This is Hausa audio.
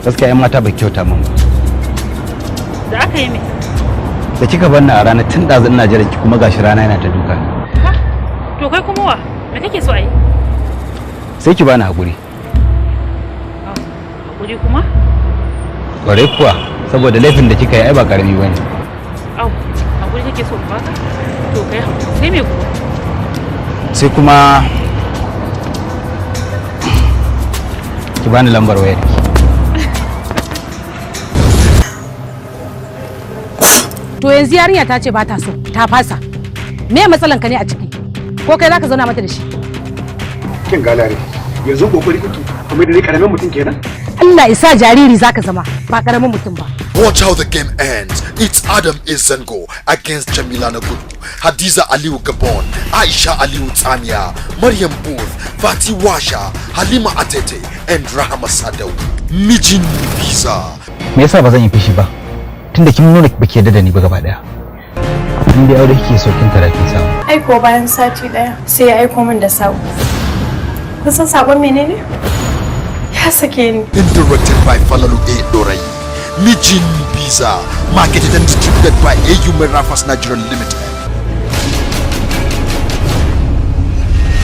Gaskiya yan mata ba kyauta min ba. Da aka yi me? Da kika bar ni a rana tun ɗazu ina jiran ki, kuma gashi rana yana ta duka ni. Ha? To kai kuma wa? Me kake so a yi? Sai ki bani hakuri. Hakuri kuma? Kwarai kuwa, saboda laifin da kika yi ai ba karami bane. Au, hakuri kake so in baka? To kai hakuri. Sai me kuma? Sai kuma ki bani lambar wayar ki. To yanzu yarinya ta ce ba ta so, ta fasa. Me matsalan ka ne a ciki? Ko kai zaka zauna mata da shi? Kin galare, yanzu kokari kuke kuma da ni karamin mutum kenan. Allah isa jariri zaka zama, ba karamin mutum ba. Watch how the game ends. It's Adam A. Zango against Jamila Nagudu, Hadiza Aliyu Gabon, Aisha Aliyu Tsamiya, Maryam Booth, Fati Washa, Halima Atete, and Rahama Sadau. Mijin Visa. Me yasa ba zan yi fushi ba? Tunda kin nuna baki yarda da ni ba gaba daya. In dai aure kike so, kin tara kin samu. Aiko bayan sati 1 sai ya aiko min da sako. Kun san sakon menene? Ya sake ni. And directed by Falalu A. Dorai. Mijin Visa. Marketed and distributed by AU Merafas Nigeria Limited.